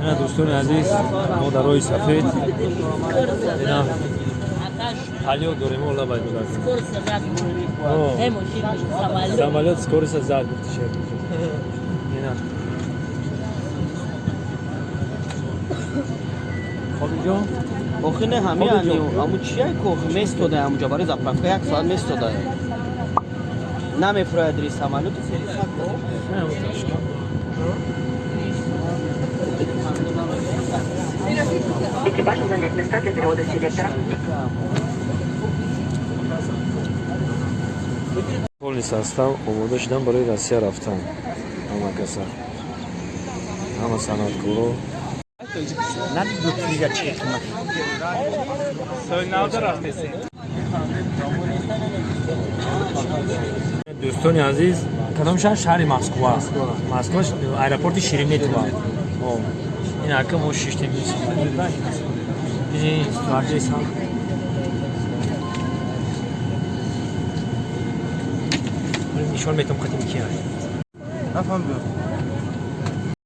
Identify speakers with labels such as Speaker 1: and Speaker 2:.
Speaker 1: Ина, дӯстони азиз, мо дар роҳи сафед ина ҳалё дорем, ола байдудак. Самолёт скорость а зад, гуфти шер. Ина, хобиҷон.
Speaker 2: Охи не, ҳами аму чия ко местода, амуҷа барои заправка як соат местода. Намефурояд ри самолёту сери.
Speaker 3: Экипажу занять места для перевода селектора.
Speaker 1: Полный состав омода шудан барои Россия рафтан. Ҳама каса, ҳама санъаткоро.
Speaker 4: Надид, лутфига чӣ қимат.
Speaker 5: Соли навда рафтесем.
Speaker 1: Дӯстони азиз, кадом шаҳр? Шаҳри Москва, Москва, аэропорти Шереметьево. Ин ака мо шиштем стюардесса. Нишон метам, қатим кия.
Speaker 5: Нафаҳмидам.